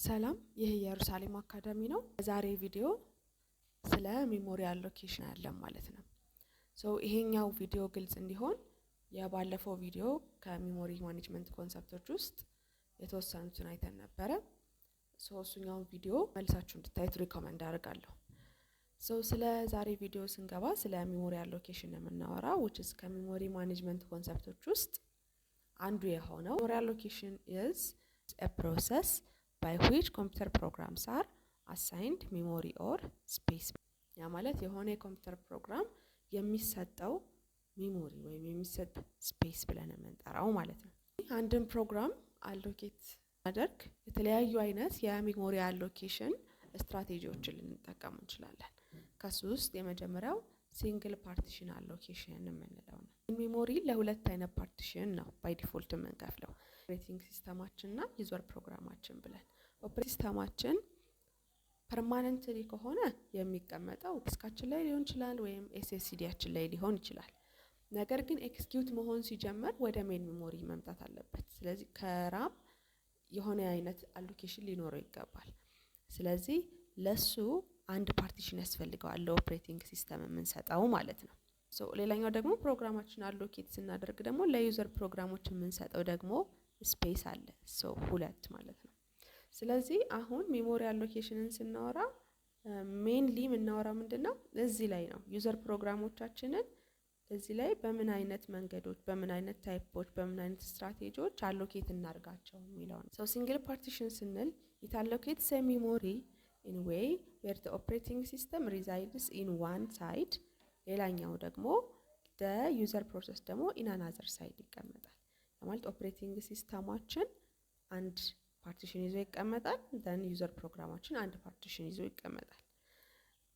ሰላም፣ ይህ ኢየሩሳሌም አካዳሚ ነው። በዛሬ ቪዲዮ ስለ memory allocation አለን ማለት ነው። So ይሄኛው ቪዲዮ ግልጽ እንዲሆን የባለፈው ቪዲዮ ከ memory management concept ኦች ውስጥ የተወሰኑትን አይተን ነበረ። So እሱኛውን ቪዲዮ መልሳችሁ እንድታዩት recommend አደርጋለሁ። So ስለ ዛሬ ቪዲዮ ስንገባ ስለ memory allocation ነው የምናወራው፣ which is ከ memory management concept ኦች ውስጥ አንዱ የሆነው። Memory allocation is a process by which computer programs are assigned memory or space። ያ ማለት የሆነ የኮምፒውተር ፕሮግራም የሚሰጠው memory ወይም የሚሰጥ space ብለን የምንጠራው ማለት ነው። አንድን ፕሮግራም allocate ማድረግ የተለያዩ አይነት የ memory allocation strategy ዎችን ልንጠቀም እንችላለን። ከሱ ውስጥ የመጀመሪያው single partition allocation የምንለው ነው። Memory ለሁለት አይነት partition ነው by default የምንከፍለው፣ operating system ኣችን እና user ፕሮግራማችን ብለን። Operating system ኣችን permanently ከሆነ የሚቀመጠው ዲስካችን ላይ ሊሆን ይችላል ወይም SSD ያችን ላይ ሊሆን ይችላል። ነገር ግን execute መሆን ሲጀምር ወደ main memory መምጣት አለበት። ስለዚህ ከ RAM የሆነ አይነት allocation ሊኖረው ይገባል። ስለዚህ ለሱ አንድ partition ያስፈልገዋል፣ ለ operating system የምንሰጠው ማለት ነው። So ሌላኛው ደግሞ ፕሮግራማችን allocate ስናደርግ ደግሞ ለ user ፕሮግራሞች የምንሰጠው ደግሞ space አለ። So ሁለት ማለት ነው። ስለዚህ አሁን memory allocation ን ስናወራ mainly የምናወራው ምንድን ነው? እዚህ ላይ ነው። User ፕሮግራሞቻችንን እዚህ ላይ በምን አይነት መንገዶች፣ በምን አይነት type ኦች፣ በምን አይነት strategy ዎች allocate እናርጋቸው የሚለው ነው። So single partition ስንል it allocates memory in way where the operating system resides in one side፣ ሌላኛው ደግሞ the user process ደግሞ in another side ይቀመጣል። ማለት operating system ኣችን አንድ partition ይዞ ይቀመጣል። Then user ፕሮግራማችን አንድ partition ይዞ ይቀመጣል።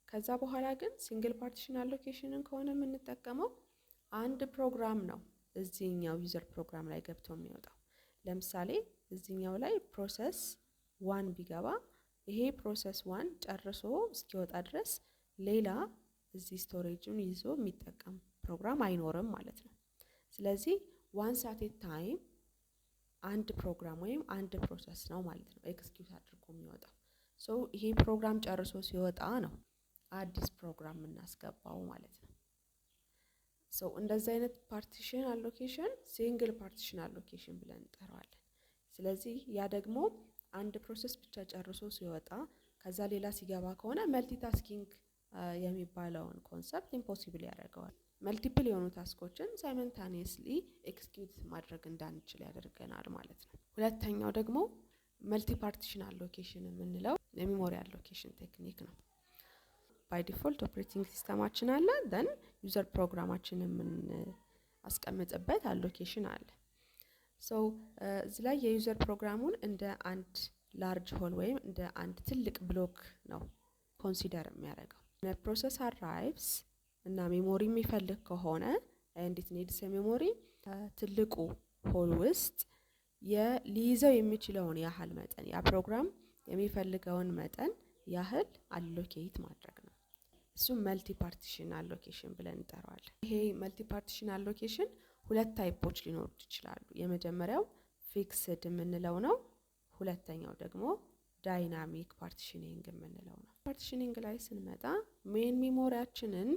ከዛ በኋላ ግን single partition allocation ን ከሆነ የምንጠቀመው አንድ ፕሮግራም ነው እዚህኛው user ፕሮግራም ላይ ገብቶ የሚወጣው። ለምሳሌ እዚህኛው ላይ process one ቢገባ ይሄ process one ጨርሶ እስኪወጣ ድረስ ሌላ እዚህ storage ን ይዞ የሚጠቀም ፕሮግራም አይኖርም ማለት ነው። ስለዚህ once at a time አንድ ፕሮግራም ወይም አንድ process ነው ማለት ነው execute አድርጎ የሚወጣው። So ይሄ ፕሮግራም ጨርሶ ሲወጣ ነው አዲስ ፕሮግራም የምናስገባው ማለት ነው። So እንደዚህ አይነት partition allocation single partition allocation ብለን እንጠራዋለን። ስለዚህ ያ ደግሞ አንድ process ብቻ ጨርሶ ሲወጣ ከዛ ሌላ ሲገባ ከሆነ multitasking የሚባለውን concept impossible ያደርገዋል። Multiple የሆኑ task ኦችን simultaneously execute ማድረግ እንዳንችል ያደርገናል ማለት ነው። ሁለተኛው ደግሞ multi partition allocation የምንለው የ memory allocation technique ነው። By default operating system ኣችን አለ፣ then user ፕሮግራማችን የምናስቀምጥበት allocation አለ። So እዚ ላይ የ user ፕሮግራሙን እንደ አንድ large whole ወይም እንደ አንድ ትልቅ block ነው consider የሚያደርገው። Process arrives እና memory የሚፈልግ ከሆነ and it needs memory፣ ትልቁ whole ውስጥ ሊይዘው የሚችለውን ያህል መጠን፣ ያ ፕሮግራም የሚፈልገውን መጠን ያህል allocate ማድረግ ነው። እሱም multi partition allocation ብለን እንጠራዋለን። ይሄ multi partition allocation ሁለት type ኦች ሊኖሩት ይችላሉ። የመጀመሪያው fixed የምንለው ነው። ሁለተኛው ደግሞ dynamic partitioning የምንለው ነው። Partitioning ላይ ስንመጣ main memory ያችንን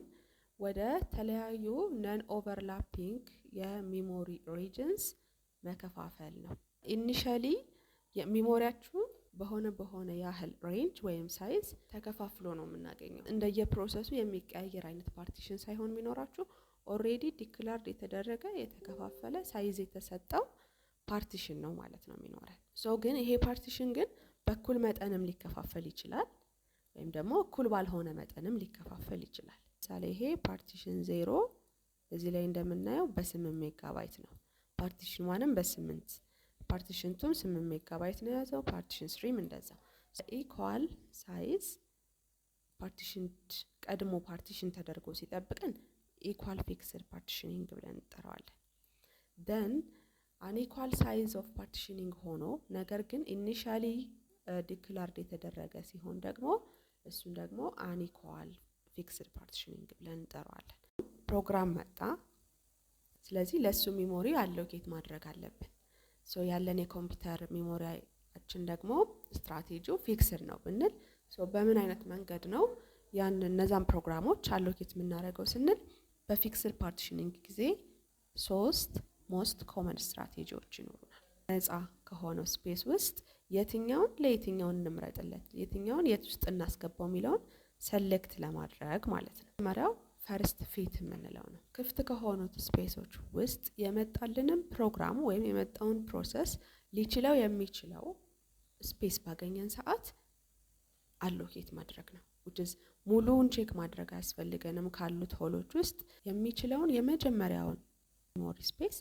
ወደ ተለያዩ non overlapping የ memory regions መከፋፈል ነው። Initially memory ያችሁ በሆነ በሆነ ያህል range ወይም size ተከፋፍሎ ነው የምናገኘው። እንደየ process ኡ የሚቀያየር አይነት partition ሳይሆን የሚኖራችሁ already declared የተደረገ፣ የተከፋፈለ፣ size የተሰጠው partition ነው ማለት ነው የሚኖረን። So ግን ይሄ partition ግን በእኩል መጠንም ሊከፋፈል ይችላል ወይም ደግሞ እኩል ባልሆነ መጠንም ሊከፋፈል ይችላል። ምሳሌ ይሄ partition 0 እዚህ ላይ እንደምናየው በ8 ሜጋባይት ነው። Partition one ም በ8፣ partition two ም 8 ሜጋባይት ነው የያዘው። Partition three ም እንደዛ። Equal size partition ቀድሞ partition ተደርጎ ሲጠብቀን equal fixed partitioning ብለን እንጠራዋለን። Then unequal size of partitioning ሆኖ ነገር ግን initially declared የተደረገ ሲሆን ደግሞ እሱን ደግሞ unequal fixed partitioning ብለን እንጠራዋለን። ፕሮግራም መጣ። ስለዚህ ለእሱ memory allocate ማድረግ አለብን። So ያለን የኮምፒውተር memory ኣችን ደግሞ strategy ው fixed ነው ብንል በምን አይነት መንገድ ነው ያን እነዛን ፕሮግራሞች allocate የምናደርገው ስንል በ fixed partitioning ጊዜ ሶስት most common strategy ዎች ይኖሩናል። ነፃ ከሆነው space ውስጥ የትኛውን ለየትኛውን እንምረጥለት፣ የትኛውን የት ውስጥ እናስገባው የሚለውን select ለማድረግ ማለት ነው። መጀመሪያው first fit የምንለው ነው። ክፍት ከሆኑት space ኦች ውስጥ የመጣልንም ፕሮግራም ወይም የመጣውን process ሊችለው የሚችለው space ባገኘን ሰዓት allocate ማድረግ ነው። Which is ሙሉውን check ማድረግ አያስፈልገንም። ካሉት hole ኦች ውስጥ የሚችለውን የመጀመሪያውን memory space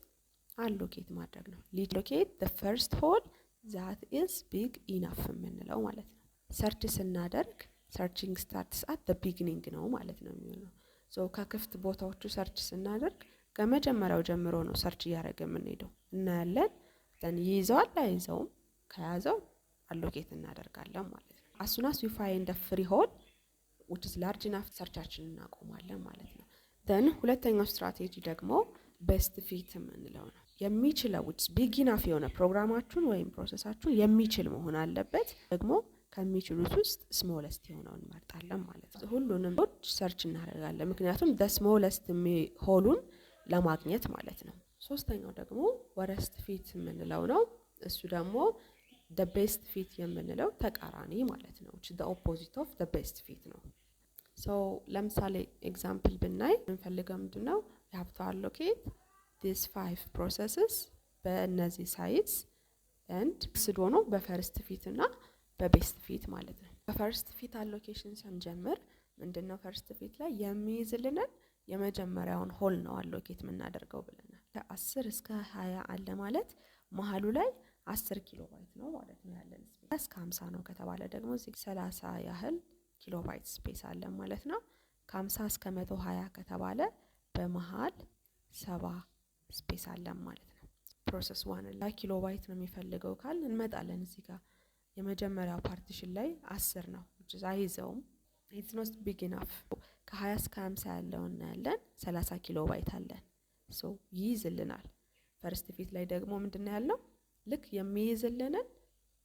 allocate ማድረግ ነው። Allocate the first hole that is big enough የምንለው ማለት ነው። Search ስናደርግ searching starts at the beginning ነው ማለት ነው የሚሆነው። So ከክፍት ቦታዎቹ search ስናደርግ ከመጀመሪያው ጀምሮ ነው search እያደረገ የምንሄደው። እናያለን፣ then ይይዘዋል አይይዘውም፣ ከያዘው allocate እናደርጋለን ማለት ነው። As soon as we find free hole which is large enough search ኣችንን እናቆማለን ማለት ነው። Then ሁለተኛው ስትራቴጂ ደግሞ best fit የምንለው ነው። የሚችለው which big enough የሆነ ፕሮግራማችሁን ወይም process ኣችሁን የሚችል መሆን አለበት። ደግሞ ከሚችሉት ውስጥ smallest የሆነውን እንመርጣለን ማለት ነው። ሁሉንም search እናደርጋለን፣ ምክንያቱም the smallest hole ኡን ለማግኘት ማለት ነው። ሶስተኛው ደግሞ worst fit የምንለው ነው። እሱ ደግሞ the best fit የምንለው ተቃራኒ ማለት ነው። The opposite of the best fit ነው። So ለምሳሌ example ብናይ የምንፈልገው ምንድን ነው? Have to allocate this five processes በእነዚህ size and fixed ሆኖ በ first fit እና በ best fit ማለት ነው። በ first fit allocation ስንጀምር ምንድን ነው፣ first fit ላይ የሚይዝልንን የመጀመሪያውን hole ነው allocate የምናደርገው ብለናል። ከ10 እስከ 20 አለ ማለት መሀሉ ላይ 10 ኪሎ ባይት ነው ማለት ነው ያለን space። እስከ 50 ነው ከተባለ ደግሞ እዚህ 30 ያህል kilobyte space አለን ማለት ነው። ከ50 እስከ 120 ከተባለ በመሀል 70 space አለን ማለት ነው። Process one ላይ ኪሎ ባይት ነው የሚፈልገው ካል እንመጣለን፣ እዚህ ጋር የመጀመሪያው partition ላይ 10 ነው፣ አይዘውም። It's not big enough። ከ20 እስከ 50 ያለው እናያለን። 30 ኪሎ ባይት አለን፣ so ይይዝልናል። First fit ላይ ደግሞ ምንድን ነው ያልነው? ልክ የሚይዝልንን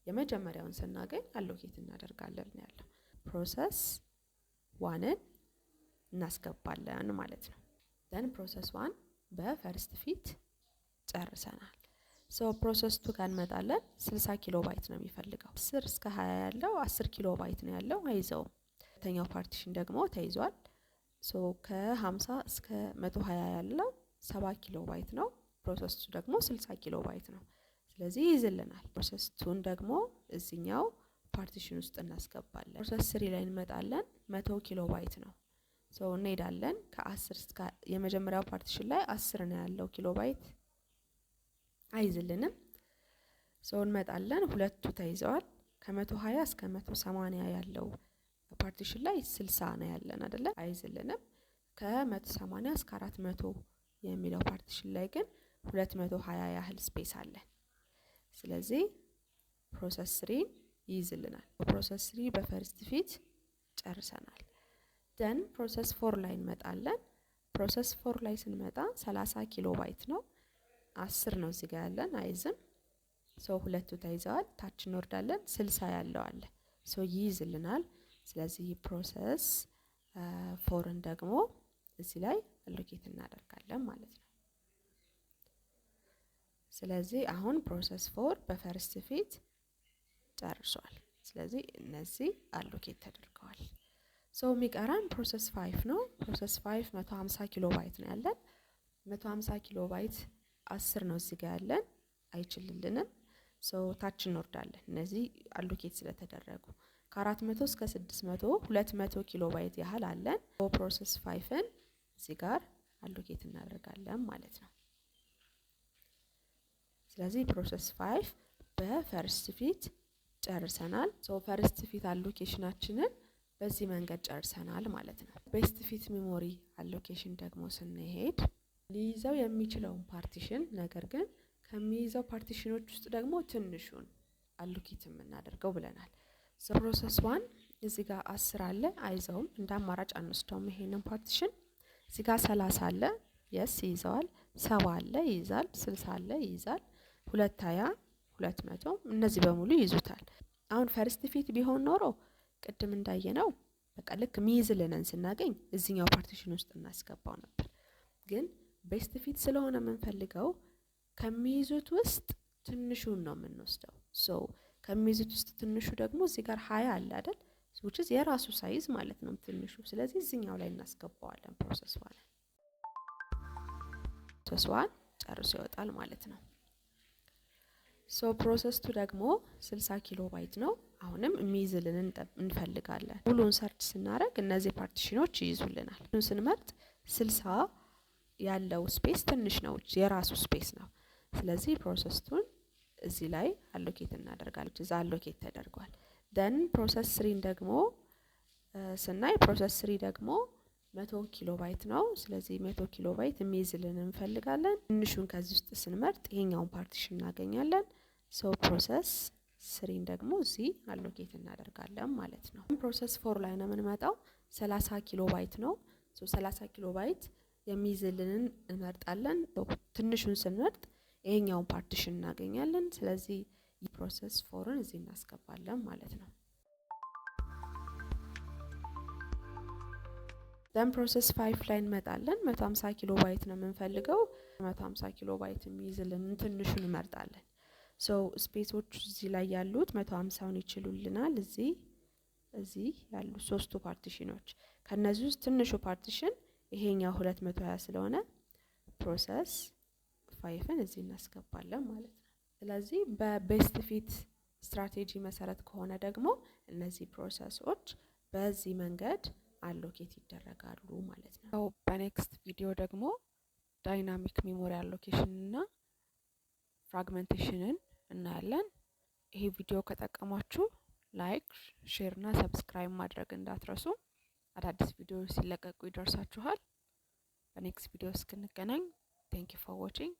የመጀመሪያውን ስናገኝ allocate እናደርጋለን ያለው process one ን እናስገባለን ማለት ነው። Then process one በ first fit ጨርሰናል። So process two ጋር እንመጣለን። 60 ኪሎ ባይት ነው የሚፈልገው። 10 እስከ 20 ያለው 10 ኪሎ ባይት ነው ያለው፣ አይዘውም። ሁለተኛው partition ደግሞ ተይዟል። So ከ50 እስከ 120 ያለው 70 ኪሎ ባይት ነው። Process two ደግሞ 60 ኪሎ ባይት ነው። ስለዚህ ይይዝልናል። Process two ን ደግሞ እዚኛው partition ውስጥ እናስገባለን። Process three ላይ እንመጣለን። 100 ኪሎ ባይት ነው። So እንሄዳለን፣ ከ10 እስከ የመጀመሪያው partition ላይ 10 ነው ያለው ኪሎ ባይት፣ አይዝልንም። So እንመጣለን፣ ሁለቱ ተይዘዋል። ከ120 እስከ 180 ያለው partition ላይ 60 ነው ያለን አደለ? አይዝልንም። ከ180 እስከ 400 የሚለው partition ላይ ግን 220 ያህል space አለን። ስለዚህ process three ን ይይዝልናል። Process three በ first fit ጨርሰናል። Then process four ላይ እንመጣለን። Process four ላይ ስንመጣ 30 ኪሎ ባይት ነው። 10 ነው እዚህ ጋር ያለን፣ አይዝም። So ሁለቱ ተይዘዋል። ታች እንወርዳለን። 60 ያለው አለ። So ይይዝልናል። ስለዚህ process four ን ደግሞ እዚህ ላይ allocate እናደርጋለን ማለት ነው። ስለዚህ አሁን process four በ first fit ጨርሷል። ስለዚህ እነዚህ allocate ተደርገዋል። So የሚቀረን process five ነው። Process five 150 ኪሎ ባይት ነው ያለን። 150 ኪሎ ባይት 10 ነው እዚህ ጋር ያለን፣ አይችልልንም። So ታች እንወርዳለን። እነዚህ allocate ስለተደረጉ ከ400 እስከ 600 200 ኪሎ ባይት ያህል አለን። Process five ን እዚህ ጋር allocate እናደርጋለን ማለት ነው። ስለዚህ process five በ first fit ጨርሰናል። So first fit allocation ኣችንን በዚህ መንገድ ጨርሰናል ማለት ነው። Best fit memory allocation ደግሞ ስንሄድ ሊይዘው የሚችለውን partition ነገር ግን ከሚይዘው partition ኦች ውስጥ ደግሞ ትንሹን allocate የምናደርገው ብለናል። Process one እዚህ ጋር 10 አለ፣ አይዘውም፣ እንደ አማራጭ አንወስደውም ይሄንን partition። እዚህ ጋር 30 አለ፣ yes ይይዘዋል። 70 አለ፣ ይይዛል። 60 አለ፣ ይይዛል። 220፣ 200 እነዚህ በሙሉ ይይዙታል። አሁን first fit ቢሆን ኖሮ ቅድም እንዳየነው በቃ ልክ የሚይዝልንን ስናገኝ እዚኛው partition ውስጥ እናስገባው ነበር። ግን best fit ስለሆነ የምንፈልገው ከሚይዙት ውስጥ ትንሹን ነው የምንወስደው። So ከሚይዙት ውስጥ ትንሹ ደግሞ እዚህ ጋር 20 አለ አይደል? Which is የራሱ size ማለት ነው ትንሹ። ስለዚህ እዚኛው ላይ እናስገባዋለን። Process one ጨርሶ ይወጣል ማለት ነው። So process two ደግሞ 60 ኪሎ ባይት ነው። አሁንም የሚይዝልንን እንፈልጋለን። ሙሉን search ስናደርግ እነዚህ partition ኖች ይይዙልናል። ስንመርጥ 60 ያለው space ትንሽ ነው፣ የራሱ space ነው። ስለዚህ process two ን እዚህ ላይ allocate እናደርጋለን። እዛ allocate ተደርጓል። Then process three ን ደግሞ ስናይ process three ደግሞ 100 ኪሎ ባይት ነው። ስለዚህ 100 ኪሎ ባይት የሚይዝልን እንፈልጋለን። ትንሹን ከዚህ ውስጥ ስንመርጥ ይሄኛውን partition እናገኛለን። So process three ን ደግሞ እዚህ allocate እናደርጋለን ማለት ነው። Process four ላይ ነው የምንመጣው። 30 ኪሎ ባይት ነው። So 30 ኪሎ ባይት የሚይዝልንን እንመርጣለን። ትንሹን ስንመርጥ ይሄኛውን partition እናገኛለን። ስለዚህ process four ን እዚህ እናስገባለን ማለት ነው። Then process five ላይ እንመጣለን። 150 ኪሎ ባይት ነው የምንፈልገው። 150 ኪሎ ባይት የሚይዝልን ትንሹን እንመርጣለን። So space ኦቹ እዚህ ላይ ያሉት 150ውን ይችሉልናል። እዚህ ያሉ ሶስቱ partition ኖች፣ ከነዚህ ውስጥ ትንሹ partition ይሄኛው 220 ስለሆነ process five ን እዚህ እናስገባለን ማለት ነው። ስለዚህ በ best fit strategy መሰረት ከሆነ ደግሞ እነዚህ process ኦች በዚህ መንገድ allocate ይደረጋሉ ማለት ነው። በ next ቪዲዮ ደግሞ dynamic memory allocation እና fragmentation ን እናያለን። ይሄ ቪዲዮ ከጠቀማችሁ like፣ share እና subscribe ማድረግ እንዳትረሱ። አዳዲስ ቪዲዮ ሲለቀቁ ይደርሳችኋል። በ next ቪዲዮ እስክንገናኝ thank you for watching.